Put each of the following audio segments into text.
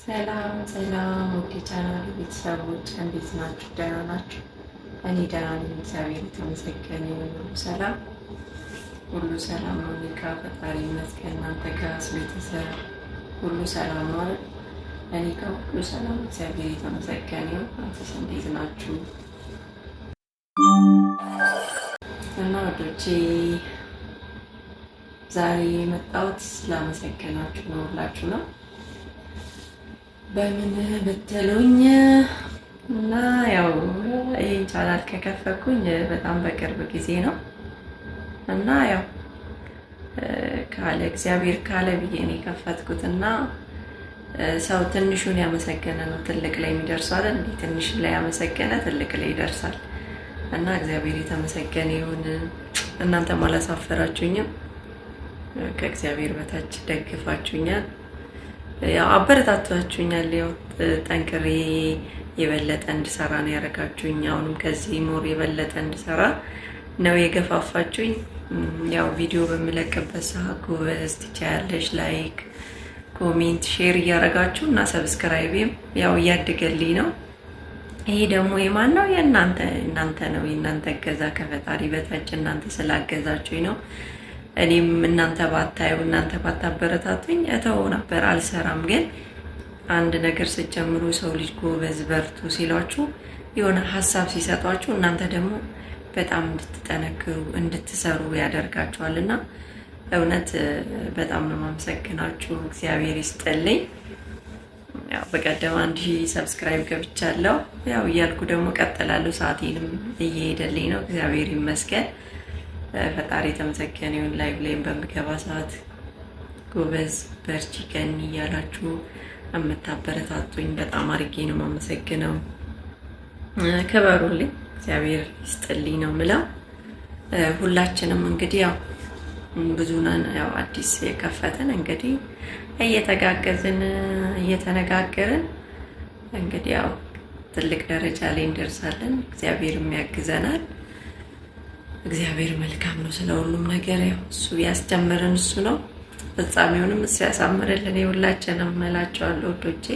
ሰላም ሰላም ውድ ቻናል ቤተሰቦች እንዴት ናችሁ? ደህና ናችሁ? እኔ ደህና ነኝ፣ እግዚአብሔር የተመሰገነ ይሁን። ሁሉ ሰላም፣ ሁሉ ሰላም ነው። እኔ ጋር ፈጣሪ ይመስገን። እናንተ ጋርስ ቤተሰብ ሁሉ ሰላም ነው አይደል? እኔ ጋር ሁሉ ሰላም፣ እግዚአብሔር የተመሰገነ ይሁን። እናንተስ እንዴት ናችሁ? እና ወዶቼ ዛሬ የመጣሁት ስላመሰገናችሁ ነው ሁላችሁ ነው። በምን ብትሉኝ እና ያው ይህን ቻናል ከከፈኩኝ በጣም በቅርብ ጊዜ ነው እና ያው ካለ እግዚአብሔር ካለ ብዬ ነው የከፈትኩት። እና ሰው ትንሹን ያመሰገነ ነው ትልቅ ላይ የሚደርሰው አይደል? እንዴ ትንሽ ላይ ያመሰገነ ትልቅ ላይ ይደርሳል። እና እግዚአብሔር የተመሰገነ ይሁን። እናንተም አላሳፈራችሁኝም፣ ከእግዚአብሔር በታች ደግፋችሁኛል። ያው አበረታታችሁኛል። ያው ጠንክሬ የበለጠ እንድሰራ ነው ያደረጋችሁኝ። አሁንም ከዚህ more የበለጠ እንድሰራ ነው የገፋፋችሁኝ። ያው ቪዲዮ በምለቅበት ሰዓት ጎበዝ ትቻያለሽ፣ like፣ comment፣ share እያደረጋችሁ እና subscribe ኤም ያው እያደገልኝ ነው። ይሄ ደግሞ የማን ነው? የእናንተ እናንተ ነው። የእናንተ እገዛ ከፈጣሪ በታች እናንተ ስላገዛችሁኝ ነው። እኔም እናንተ ባታዩ እናንተ ባታበረታቱኝ እተው ነበር፣ አልሰራም። ግን አንድ ነገር ስትጀምሩ ሰው ልጅ ጎበዝ በርቱ ሲሏችሁ የሆነ ሀሳብ ሲሰጧችሁ እናንተ ደግሞ በጣም እንድትጠነክሩ እንድትሰሩ ያደርጋችኋል። እና እውነት በጣም ነው የማመሰግናችሁ። እግዚአብሔር ይስጥልኝ። ያው በቀደም 1000 subscribe ገብቻለሁ። ያው እያልኩ ደግሞ ቀጥላለሁ። ሰዓቴንም እየሄደልኝ ነው። እግዚአብሔር ይመስገን። ፈጣሪ የተመሰገነ ይሁን። live ላይም በምገባ ሰዓት ጎበዝ በርቺ ገኒ እያላችሁ የምታበረታቱኝ በጣም አድርጌ ነው የማመሰግነው። ክበሩልኝ፣ እግዚአብሔር ይስጥልኝ ነው ምለው። ሁላችንም እንግዲህ ያው ብዙ ነን፣ ያው አዲስ የከፈትን እንግዲህ እየተጋገዝን እየተነጋገርን እንግዲህ ያው ትልቅ ደረጃ ላይ እንደርሳለን። እግዚአብሔርም ያግዘናል። እግዚአብሔር መልካም ነው ስለ ሁሉም ነገር። ያው እሱ ያስጀመረን እሱ ነው፣ ፍጻሜውንም እሱ ያሳምርልን። የሁላችንም እላቸዋለሁ ወዶቼ።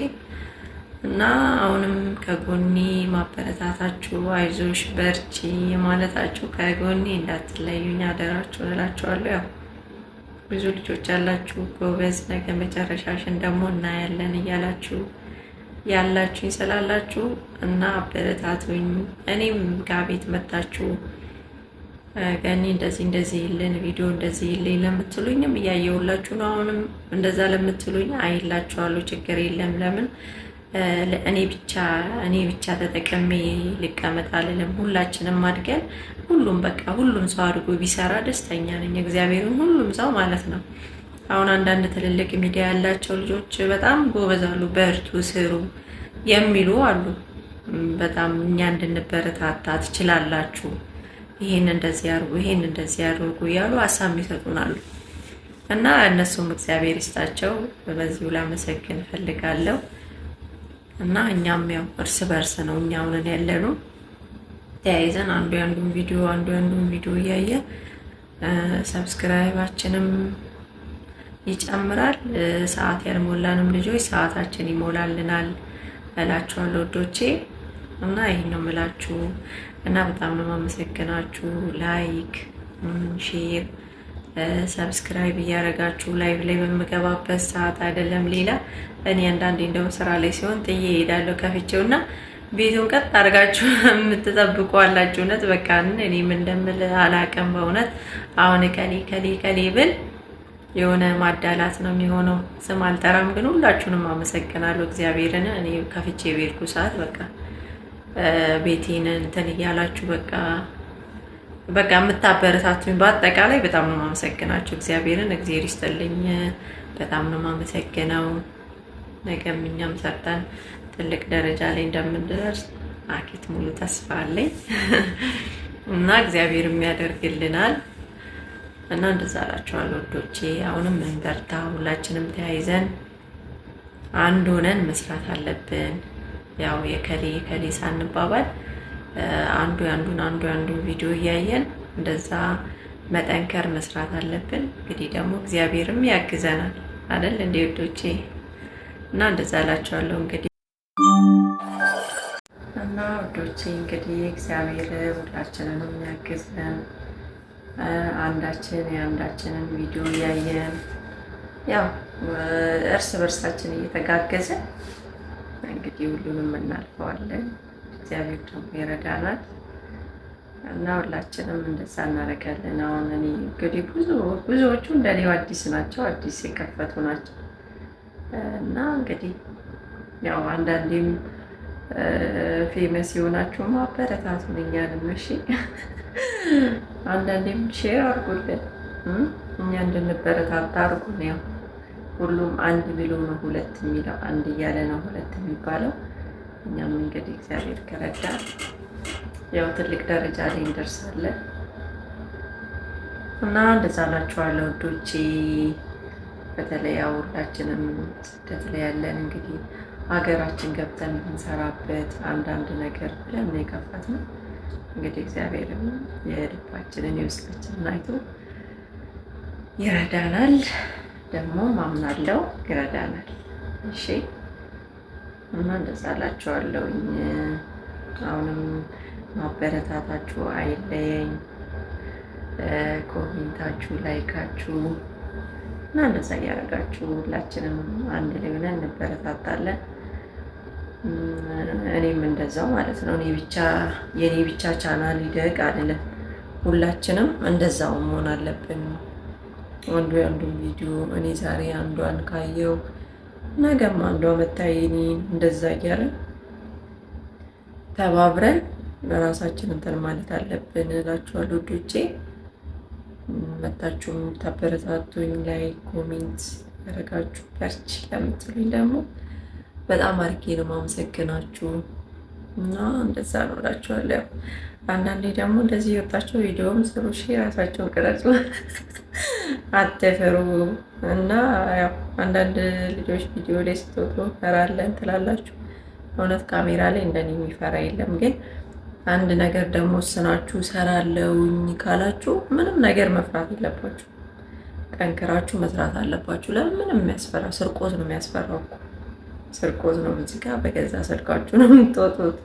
እና አሁንም ከጎኔ ማበረታታችሁ፣ አይዞሽ በርቺ ማለታችሁ ከጎኔ እንዳትለዩኝ አደራችሁ እላችኋለሁ። ያው ብዙ ልጆች ያላችሁ ጎበዝ፣ ነገ መጨረሻሽን ደግሞ እናያለን እያላችሁ ያላችሁኝ ስላላችሁ እና አበረታቱኝ። እኔም ጋቤት መታችሁ ገኒ እንደዚህ እንደዚህ ይልን ቪዲዮ እንደዚህ ይልኝ ለምትሉኝም እያየሁላችሁ ነው። አሁንም እንደዛ ለምትሉኝ አይላችኋለሁ፣ ችግር የለም። ለምን እኔ ብቻ እኔ ብቻ ተጠቅሜ ልቀመጥ አልልም። ሁላችንም አድገን ሁሉም በቃ ሁሉም ሰው አድጎ ቢሰራ ደስተኛ ነኝ። እግዚአብሔርን ሁሉም ሰው ማለት ነው። አሁን አንዳንድ ትልልቅ ሚዲያ ያላቸው ልጆች በጣም ጎበዝ አሉ፣ በርቱ ስሩ የሚሉ አሉ። በጣም እኛ እንድንበረታታ ትችላላችሁ ይሄን እንደዚህ ያርጉ፣ ይሄን እንደዚህ ያርጉ እያሉ ሀሳብ ይሰጡናሉ። እና እነሱም እግዚአብሔር ይስጣቸው። በዚሁ ላመሰግን እፈልጋለሁ። እና እኛም ያው እርስ በርስ ነው እኛ አሁንን ያለነው ተያይዘን አንዱ ያንዱን ቪዲዮ አንዱ ያንዱን ቪዲዮ እያየ subscribe ኣችንም ይጨምራል። ሰዓት ያልሞላንም ልጆች ሰዓታችን ይሞላልናል እላችኋለሁ ወዶቼ። እና ይሄን ነው የምላችሁ። እና በጣም ነው የማመሰግናችሁ። like፣ share፣ subscribe እያደረጋችሁ live ላይ በምገባበት ሰዓት አይደለም ሌላ እኔ አንዳንዴ እንደውም ስራ ላይ ሲሆን ጥዬ እሄዳለሁ ከፍቼው እና ቤቱን ቀጥ አድርጋችሁ የምትጠብቁ አላችሁ። እውነት በቃ እኔም እንደምል አላቅም በእውነት አሁን ከሌ ከሌ ከሌ ብል የሆነ ማዳላት ነው የሚሆነው። ስም አልጠራም፣ ግን ሁላችሁንም አመሰግናለሁ እግዚአብሔርን። እኔ ከፍቼ ቤርኩ ሰዓት በቃ ቤቴን እንትን እያላችሁ በቃ በቃ የምታበረታቱኝ በአጠቃላይ በጣም ነው የማመሰግናችሁ እግዚአብሔርን። እግዚአብሔር ይስጥልኝ። በጣም ነው የማመሰግነው። ነገም እኛም ሰርተን ትልቅ ደረጃ ላይ እንደምንደርስ አኬት ሙሉ ተስፋ አለኝ እና እግዚአብሔርም ያደርግልናል እና እንደዛ እላችኋለሁ ወዶቼ። አሁንም እንበርታ፣ ሁላችንም ተያይዘን አንድ ሆነን መስራት አለብን። ያው የከሌ የከሌ ሳንባባል አንዱ ያንዱን አንዱ ያንዱን ቪዲዮ እያየን እንደዛ መጠንከር መስራት አለብን። እንግዲህ ደግሞ እግዚአብሔርም ያግዘናል አይደል እንዴ ውዶቼ? እና እንደዛ እላቸዋለሁ እንግዲህ። እና ውዶቼ እንግዲህ እግዚአብሔር ሁላችንንም ያግዘን። አንዳችን የአንዳችንን ቪዲዮ እያየን ያው እርስ በርሳችን እየተጋገዝን እንግዲህ ሁሉንም እናልፈዋለን። እግዚአብሔር ደግሞ ይረዳናል እና ሁላችንም እንደዛ እናደርጋለን። አሁን እኔ እንግዲህ ብዙዎቹ እንደኔው አዲስ ናቸው፣ አዲስ የከፈቱ ናቸው። እና እንግዲህ ያው አንዳንዴም famous የሆናችሁ ማበረታቱን እኛንም፣ እሺ፣ አንዳንዴም share አድርጉልን፣ እኛ እንድንበረታታ አድርጉን። ያው ሁሉም አንድ ብሎ ነው ሁለት የሚለው፣ አንድ እያለ ነው ሁለት የሚባለው። እኛም እንግዲህ እግዚአብሔር ከረዳ ያው ትልቅ ደረጃ ላይ እንደርሳለን እና እንደዛ እላችኋለሁ ውዶቼ። በተለይ ያው ሁላችንም ስደት ላይ ያለን እንግዲህ ሀገራችን ገብተን ብንሰራበት አንዳንድ ነገር ብለን ነው የከፈትነው። እንግዲህ እግዚአብሔርም የልባችንን የውስጣችንን አይቶ ይረዳናል። ደግሞ ማምናለው ይረዳናል። እሺ፣ እና እንደዛ እላችኋለሁኝ። አሁንም ማበረታታችሁ አይለየኝ፣ comment ኣችሁ፣ like ኣችሁ እና እንደዛ እያደረጋችሁ ሁላችንም አንድ ላይ ሆነን እንበረታታለን። እኔም እንደዛው ማለት ነው። እኔ ብቻ የእኔ ብቻ ቻናል ይደግ አይደለም፣ ሁላችንም እንደዛው መሆን አለብን። አንዱ የአንዱን ቪዲዮ እኔ ዛሬ አንዷን ካየው ነገም አንዷ መታ የኔን እንደዛ እያለ ተባብረን ራሳችን እንትን ማለት አለብን እላችኋለሁ ውዶቼ። መታችሁ የምታበረታቱኝ like comment ያደረጋችሁ በርቺ ለምትሉኝ ደግሞ በጣም አድርጌ ነው ማመሰግናችሁ እና እንደዛ ነው እላችኋለሁ። አንዳንዴ ደግሞ እንደዚህ የወጣችሁ ቪዲዮም ስሩ፣ እሺ፣ ራሳቸውን ቅረጹ፣ አትፍሩ። እና ያው አንዳንድ ልጆች ቪዲዮ ላይ ስትወጡ እንፈራለን ትላላችሁ። እውነት ካሜራ ላይ እንደኔ የሚፈራ የለም። ግን አንድ ነገር ደግሞ ወስናችሁ ሰራለውኝ ካላችሁ ምንም ነገር መፍራት የለባችሁ። ጠንክራችሁ መስራት አለባችሁ። ለምን ምንም የሚያስፈራ ስርቆት ነው የሚያስፈራው እኮ ስርቆት ነው። እዚህ ጋር በገዛ ስልካችሁ ነው የምትወጡት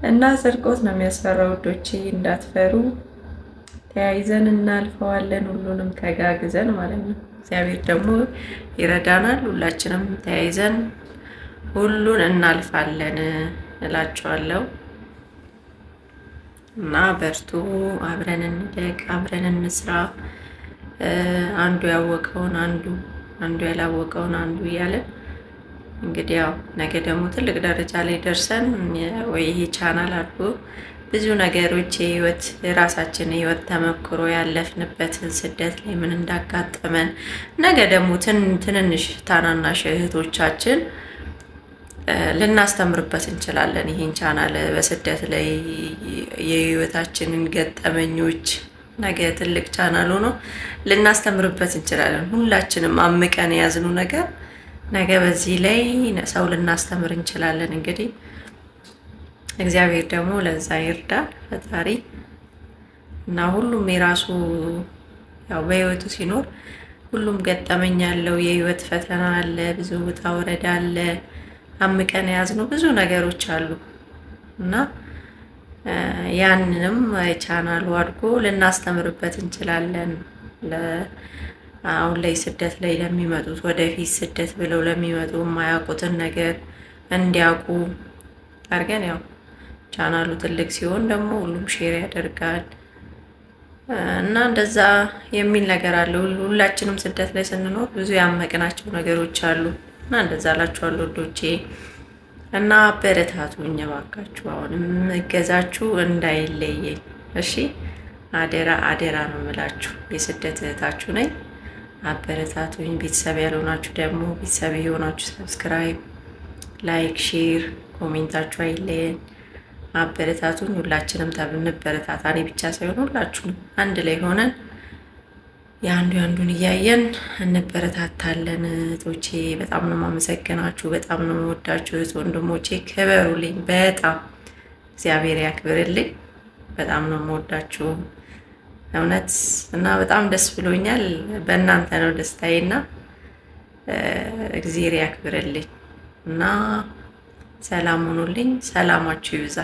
እና ስርቆት ነው የሚያስፈራው። ውዶቼ እንዳትፈሩ፣ ተያይዘን እናልፈዋለን። ሁሉንም ተጋግዘን ማለት ነው። እግዚአብሔር ደግሞ ይረዳናል። ሁላችንም ተያይዘን ሁሉን እናልፋለን እላችኋለሁ። እና በርቱ፣ አብረን እንደግ፣ አብረን እንስራ። አንዱ ያወቀውን አንዱ፣ አንዱ ያላወቀውን አንዱ እያለን እንግዲህ ያው ነገ ደግሞ ትልቅ ደረጃ ላይ ደርሰን ወይ ይሄ ቻናል አድጎ ብዙ ነገሮች የህይወት የራሳችን የህይወት ተመክሮ ያለፍንበትን ስደት ላይ ምን እንዳጋጠመን ነገ ደግሞ ትንንሽ ታናናሽ እህቶቻችን ልናስተምርበት እንችላለን። ይህን ቻናል በስደት ላይ የህይወታችንን ገጠመኞች ነገ ትልቅ ቻናል ሆኖ ልናስተምርበት እንችላለን። ሁላችንም አምቀን የያዝነው ነገር ነገ በዚህ ላይ ሰው ልናስተምር እንችላለን። እንግዲህ እግዚአብሔር ደግሞ ለዛ ይርዳል ፈጣሪ እና ሁሉም የራሱ ያው በህይወቱ ሲኖር ሁሉም ገጠመኝ አለው። የህይወት ፈተና አለ፣ ብዙ ውጣ ውረድ አለ። አምቀን የያዝነው ብዙ ነገሮች አሉ እና ያንንም ቻናሉ አድጎ ልናስተምርበት እንችላለን። አሁን ላይ ስደት ላይ ለሚመጡት ወደፊት ስደት ብለው ለሚመጡ የማያውቁትን ነገር እንዲያውቁ አድርገን ያው ቻናሉ ትልቅ ሲሆን ደግሞ ሁሉም share ያደርጋል እና እንደዛ የሚል ነገር አለ። ሁላችንም ስደት ላይ ስንኖር ብዙ ያመቅናቸው ነገሮች አሉ እና እንደዛ እላችኋለሁ ውዶቼ እና አበረታቱኝ እባካችሁ። አሁንም እገዛችሁ እንዳይለየኝ እሺ። አደራ አደራ ነው የምላችሁ። የስደት እህታችሁ ነኝ። አበረታቱኝ። ቤተሰብ ያልሆናችሁ ደግሞ ቤተሰብ የሆናችሁ subscribe፣ like፣ share፣ comment ኣችሁ አይለየን። አበረታቱኝ። ሁላችንም እንበረታታ። እኔ ብቻ ሳይሆን ሁላችሁንም አንድ ላይ ሆነን የአንዱ የአንዱን እያየን እንበረታታለን። እህቶቼ በጣም ነው የማመሰግናችሁ። በጣም ነው የምወዳችሁ እህት ወንድሞቼ፣ ክበሩልኝ። በጣም እግዚአብሔር ያክብርልኝ። በጣም ነው የምወዳችሁ እውነት እና በጣም ደስ ብሎኛል። በእናንተ ነው ደስታዬና እግዚአብሔር ያክብርልኝ። እና ሰላም ሁኑልኝ። ሰላማችሁ ይብዛ።